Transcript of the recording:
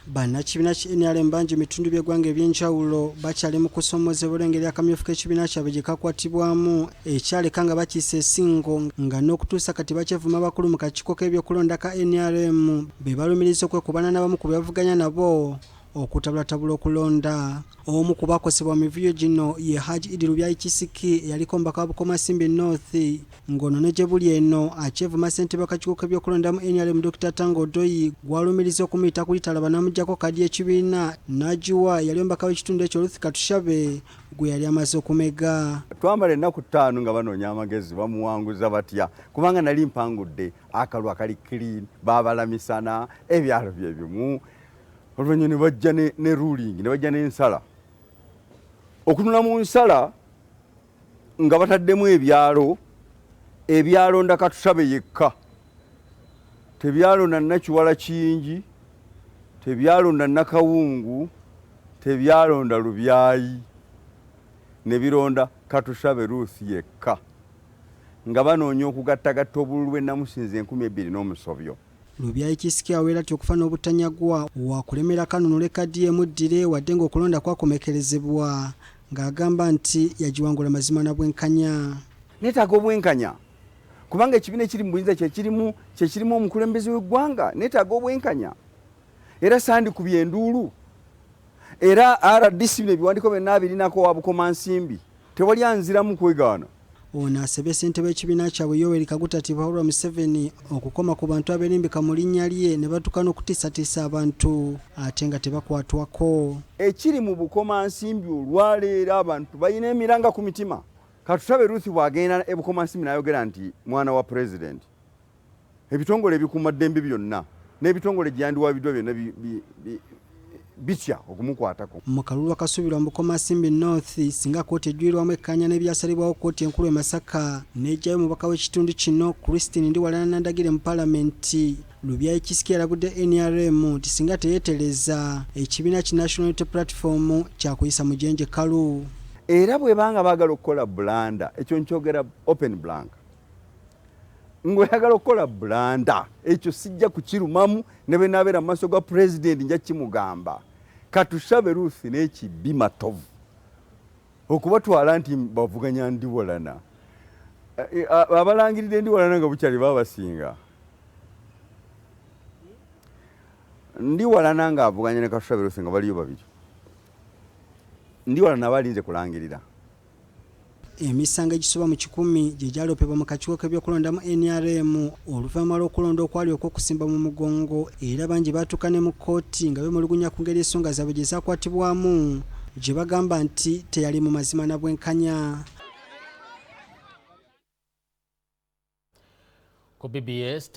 Bannakibiina ki NRM bangi mu bitundu by'eggwanga eby'enjawulo bakyali mu kusoomozebwa olw'engeri akamyufu k'ekibiina kyabwe gye kakwatibwamu ekyaleka nga bakiise ensingo nga n'okutuusa kati bakyevuma abakulu mu kakiiko k'ebyokulonda ka NRM be balumiriza okwekubana n'abamu ku bebavuganya nabo okutabulatabula okulonda. Omu ku bakosebwa mu mivuyo gino ye Haji Idi Lubyayi Kisiki eyaliko omubaka wa Bukomansimbi North ng'ono ne gye buli eno akyevuma ssentebe w'akakiiko k'ebyokulonda mu NRM Dokita Tanga Odoi gw'alumiriza okumuyita ku litalaba n'amuggyako kaadi y'ekibiina n'agiwa eyali omubaka w'ekitundu ekyo Ruth Katushabe gwe yali amaze okumega. Twamala ennaku 5 nga banoonya amagezi bamuwanguza batya, kubanga nali mpangudde akalwa kali clean, babalamisana ebyalo bye bimu. Oluvannyuma ne bajja ne ruling, ne bajja n'ensala. Okunula mu nsala nga bataddemu ebyalo, ebyalonda Katushabe yekka, tebyalonda Nakiwala Kiyingi, tebyalonda Nakawungu, tebyalonda Lubyayi, ne bironda Katushabe Ruth yekka, nga banoonya okugattagatta obululu bwe namusinza 2000 n'omusobyo. Lubyayi Kisiki awera nti okufa n'obutanyagwa wakulemera kanunule kadi emuddire wadde ng'okulonda kwakomekerezebwa, ng'agamba nti yagiwangula mazima na bwenkanya. Neetaaga obwenkanya kubanga ekibiina ekiri mu buyinza kyekirimu omukulembeze w'eggwanga. Neetaaga obwenkanya era sandikubye enduulu, era RDC bino ebiwandiiko byonna birinako wa Bukomansimbi, tewali anziramu kwegaana. Ono asabye ssentebe w'ekibiina kyabwe Yoweri Kaguta Tibuhaburwa Museveni okukoma ku bantu abeerimbika mu linnya lye ne batuuka n'okutiisatiisa abantu ate nga tebakwatwako. Ekiri mu Bukomansimbi olwaleero abantu balina emiranga ku mitima. Katushabe Ruth bw'agenda e Bukomansimbi n'ayogera nti mwana wa pulezidenti, ebitongole ebikuumaddembe byonna n'ebitongole gyandiwabiddwa byonna bitya okumukwatako. Mu kalulu akasuubirwa mu Bukomansimbi North, singa kkooti ejjulirwamu ekkaanya n'ebyasalibwawo kkooti enkulu e Masaka n'eggyayo omubaka w'ekitundu kino Christine Ndiwalana Nandagire mu paalamenti, Lubyayi Kisiki yalabudde NRM nti singa teyeetereza ekibiina ki National Unity Platform kyakuyisa mujenje kalu. Era bw'ebanga baagala okukola bulanda, ekyo nkyogera open blank, ng'oyagala okukola bulanda ekyo sijja kukirumamu, ne bwe naabeera mu maaso ga pulezidenti nja kimugamba. Katushabe Ruth n'Ekibbi Matovu okubatwala nti bavuganya Ndiwalana, abalangiridde Ndiwalana nga bukyali babasinga. Ndiwalana ng'avuganya ne Katushabe Ruth nga baliyo babiri, Ndiwalana aba alinze kulangirira. Emisango egisoba mu 100 gye gyalopebwa mu kakiiko k'ebyokulonda mu NRM oluvannyuma lw'okulonda okwali okw'okusimba mu mugongo, era bangi baatuuka ne mu kkooti nga beemulugunya ku ngeri ensonga zaabwe gye zaakwatibwamu gye bagamba nti teyali mu mazima na bwenkanya. Ku BBS.